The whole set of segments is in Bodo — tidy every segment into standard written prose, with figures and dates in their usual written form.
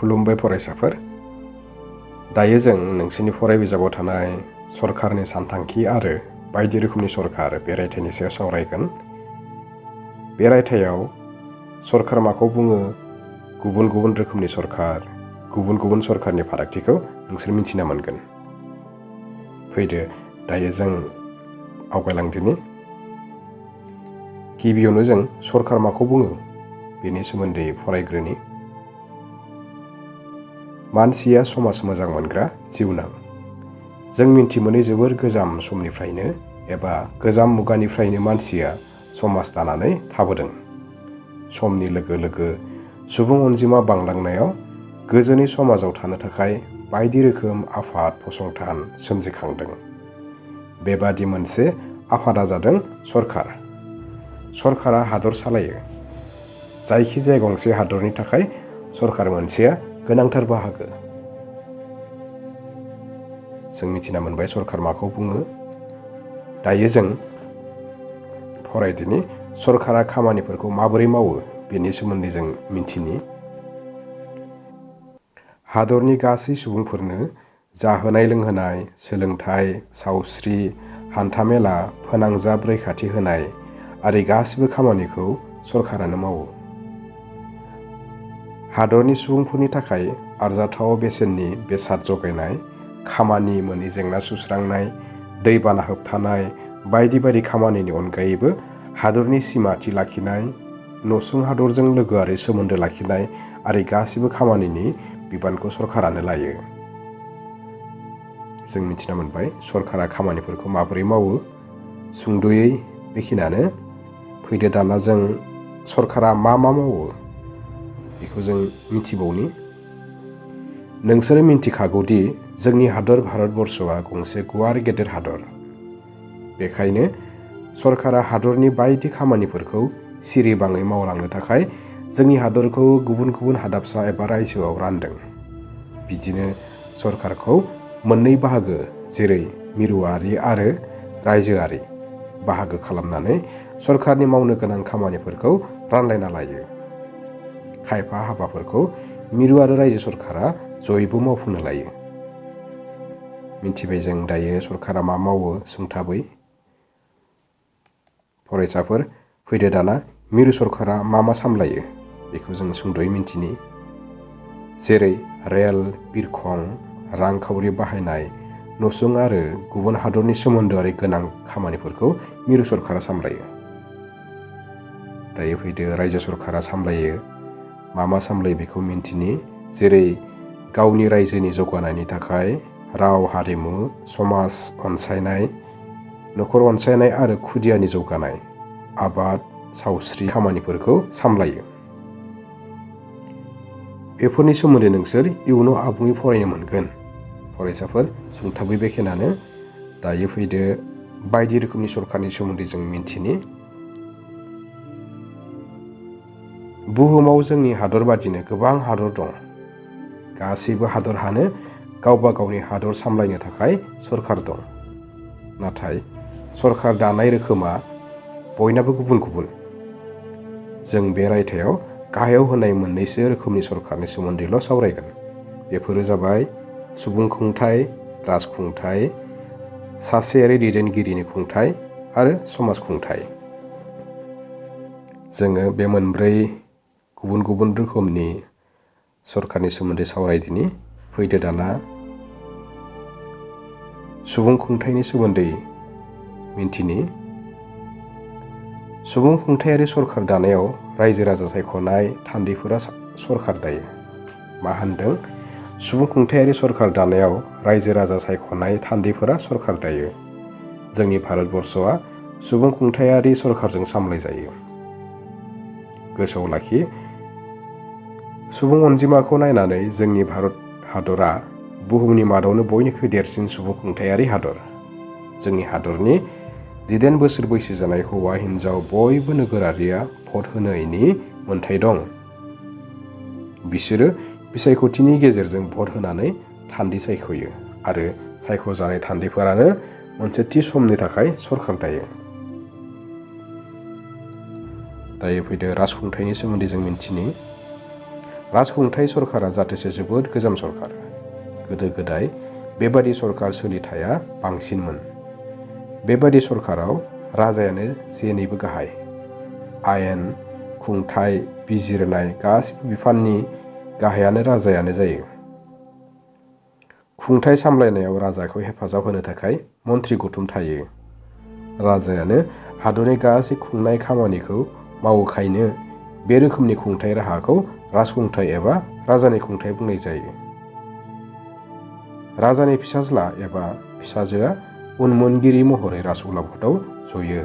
खुलुमबाय फरायसाफोर। दायो जों नोंसोरनि फराय बिजाबाव थानाय सरकारनि सानथांखि आरो बायदि रोखोमनि सरकार बे रायथाइनि सायाव सावरायगोन। बे रायथाइयाव सरकार माखौ बुङो, गुबुन गुबुन रोखोमनि सरकार, गुबुन गुबुन सरकारनि फारागथिखौ नोंसोर मिथिना मोनगोन। फैदो दायो जों आवगायलांदिनि। गिबियावनो जों सरकार माखौ बुङो बेनि सोमोन्दै फरायग्रोनि। मानसिया समाज मोजां मोनग्रा जिउनां। जों मिन्थिमोनै जोबोर गोजाम समनिफ्रायनो एबा गोजाम मुगानिफ्रायनो मानसिया समाज दानानै थाबोदों। समनि लोगो लोगो सुबुं अनजिमा बांलांनायाव गोजोनै समाजाव थानो थाखाय बायदि रोखोम आफाद फसंथान सोमजिखांदों। बेबादि मोनसे आफादा जादों सरकार। सरकारा हादर सालायो। जायखिजाया गंसे हादरनि थाखाय सरकार मोनसेया गोनांथार बाहागो। जों मिथिना मोनबाय सरकार माखौ बुङो। दायो जों फरायदिनि सरकारा खामानिफोरखौ माबोरै मावो बेनि सोमोन्दै जों मिथिनि। हादरनि गासै सुबुंफोरनो जाहोनाय लोंहोनाय, सोलोंथाइ, सावस्रि, हान्थामेला, फोनांजाब रैखाथि होनाय आरि गासिबो खामानिखौ सरकारानो मावो। हादरनि सुबुंफोरनि थाखाय आरजाथाव बेसेननि बेसाद जगायनाय, खामानि मोनि जेंना सुस्रांनाय, दैबाना होबथानाय बायदि बायदि खामानिनि अनगायैबो हादरनि सिमाथि लाखिनाय, नसुं हादरजों लोगोआरि सोमोन्दो लाखिनाय आरि गासिबो खामानिनि बिबानखौ सरकारानो लायो। जों मिथिना मोनबाय सरकारा खामानिफोरखौ माबोरै मावो। सुंद'यै बेखिनियानो। फैदो दाना जों सरकारा मा मावो बेखौ जों मिथिबावनि। नोंसोरो मिन्थिखागौदि जोंनि हादर भारतबर्षआ गंसे गुवार गेदेर हादर। बेखायनो सरकारा हादरनि बायदि खामानिफोरखौ सिरिबाङै मावलांनो थाखाय जोंनि हादरखौ गुबुन गुबुन हादाबसा एबा रायजोआव रानदों। बिदिनो सरकारखौ मोननै बाहागो जेरै मिरुआरि आरो रायजोआरि बाहागो खालामनानै सरकारनि मावनो गोनां खामानिफोरखौ रानलायना लायो। खायफा हाबाफोरखौ मिरु आरो रायजो सरकारा जयैबो मावफुंनो लायो। मिथिबाय जों दायो सरकारा मा मावो सुंथाबै। फरायसाफोर फैदो दाना मिरु सरकारा मा सामलायो बेखौ जों सुंद'यै मिथिनि। जेरै रेल, बिरखं, रांखावरि बाहायनाय, नसुं आरो गुबुन हादरनि सोमोन्दोआरि गोनां खामानिफोरखौ मिरु सरकारा सामलायो। दायो फैदो रायजो सरकारा सामलायो मा सामलायो बेखौ मिन्थिनि। जेरै गावनि रायजोनि जौगानायनि थाखाय राव, हारिमु, समाज अनसायनाय, नखर अनसायनाय आरो खुदियानि जौगानाय, आबाद, सावस्रि खामानिफोरखौ सामलायो। बेफोरनि सोमोन्दै नोंसोर इयुनाव आबुङै फरायनो मोनगोन। फरायसाफोर सुंथाबै बेखेनानो। दायो फैदो बायदि रोखोमनि सरकारनि सोमोन्दै जों मिन्थिनि। बुहुमाव जोंनि हादर बादिनो गोबां हादर दं। गासैबो हादरहानो गावबा गावनि हादर सामलायनो थाखाय सरकार दं। नाथाय सरकार दानाय रोखोमा बयनाबो गुबुन गुबुन। जों बे रायथाइयाव गाहायाव होनाय मोननैसो रोखोमनि सरकारनि सोमोन्दैल' सावरायगोन। बेफोरो जाबाय सुबुं खुंथाय, राजखुंथाय, सासेयारि दैदेनगिरिनि खुंथाय आरो समाज खुंथाय। जोङो बे मोनब्रै गुबुन गुबुन रोखोमनि सरकारनि सोमोन्दै सावरायदिनि। फैदो दाना सुबुं खुंथायनि सोमोन्दै मिन्थिनि। सुबुं खुंथायारि सरकार दानायाव रायजो राजा सायख'नाय थान्दैफोरा सरकार दायो। मा होनदों? सुबुं खुंथायारि सरकार दानायाव रायजो राजा सायख'नाय थान्दैफोरा सरकार दायो। जोंनि भारतबर्षआ सुबुं खुंथायारि सरकारजों सामलायजायो। गोसोआव लाखि, सुबुं अनजिमाखौ नायनानै जोंनि भारत हादरा बुहुमनि मादावनो बयनिख्रुइ देरसिन सुबुं खुंथायारि हादर। जोंनि हादरनि 18 बोसोर बैसो जानाय हौवा हिन्जाव बयबो नोगोरारिया भट होनायनि मोन्थाय दं। बिसोरो बिसायख'थिनि गेजेरजों भट होनानै थान्दै सायख'यो आरो सायख'जानाय थान्दैफोरानो मोनसे थि समनि थाखाय सरकार दायो। दायो फैदो राजखुंथायनि सोमोन्दै जों मिन्थिनि। राजखुंथाय सरकारा जाथोसे जोबोद गोजाम सरकार। गोदो गोदाय बेबादि सरकार सोलिथाया बांसिनमोन। बेबादि सरकाराव राजायानो जेनिबो गाहाय। आयेन, खुंथाय, बिजिरनाय गासिबो बिफाननि गाहायानो राजायानो जायो। खुंथाय सामलायनायाव राजाखौ हेफाजाब होनो थाखाय मन्थ्रि गौथुम थायो। राजायानो हादरनि गासै खुंनाय खामानिखौ मावोखायनो बे रोखोमनि खुंथाय राहाखौ राजखुंथाय एबा राजानि खुंथाय बुंनाय जायो। राजानि फिसाज्ला एबा फिसाजोआ उनमोनगिरि महरै राजउलाफादाव जयो।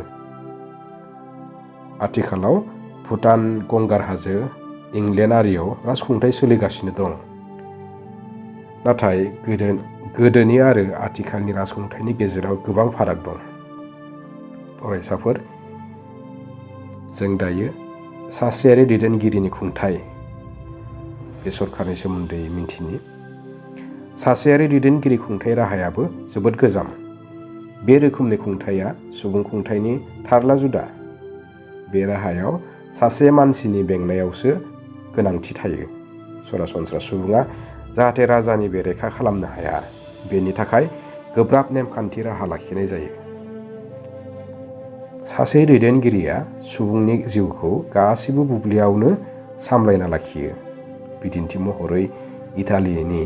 आथिखालाव भुटान, गंगार हाजो, इंलेण्ड आरियाव राजखुंथाय सोलिगासिनो दं। नाथाय गोदोनि आरो आथिखालनि राजखुंथायनि गेजेराव गोबां फाराग दं। फरायसाफोर, जों दायो सासेयारि दैदेनगिरिनि खुंथाय बे सरकारनि सोमोन्दै मिन्थिनि। सासेयारि दैदेनगिरि खुंथाय राहायाबो जोबोद गोजाम। बे रोखोमनि खुंथाया सुबुं खुंथायनि थारला जुदा। बे राहायाव सासे मानसिनि बेंनायावसो गोनांथि थायो। सरासनस्रा सुबुङा जाहाथे राजानि बेरेखा खालामनो हाया, बेनि थाखाय गोब्राब नेमखान्थि राहा लाखिनाय जायो। सासे दैदेनगिरिया सुबुंनि जिउखौ गासिबो बुब्लियावनो सामलायना लाखियो। बिदिन्थि महरै इटालीनि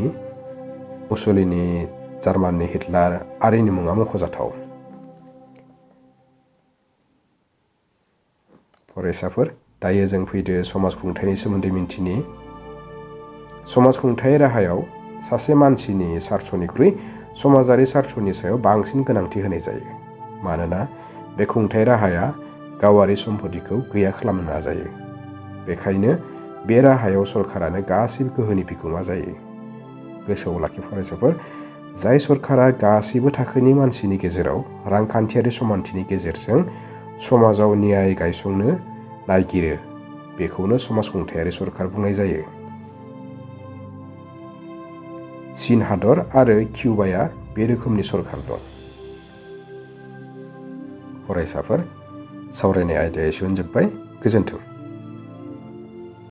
मुसलिनी, जार्माननि हिटलार आरिनि मुङा मख'जाथाव। फरायसाफोर, दायो जों फैदो समाज खुंथायनि सोमोन्दै मिन्थिनि। समाज खुंथाय राहायाव सासे मानसिनि सार्थनिख्रुइ समाजारि सार्थनि सायाव बांसिन गोनांथि होनाय जायो। मानोना बे खुंथाय राहाया गावारि सम्पथिखौ गैया खालामनो नाजायो। बेखायनो बे राहायाव सरकारानो गासिबो गोहोनि बिगोमा जायो। गोसोआव लाखि फरायसाफोर, जाय सरकारा गासिबो थाखोनि मानसिनि गेजेराव रांखान्थियारि समानथिनि गेजेरजों समाजाव न्याय गायसंनो नागिरो, बेखौनो समाजखुंथायारि सरकार बुंनाय जायो। चीन हादर आरो किउबाया बे रोखोमनि सरकार दं। फरायसाफोर, सावरायनाय आयदाया एसेयावनो जोब्बाय। गोजोन्थों।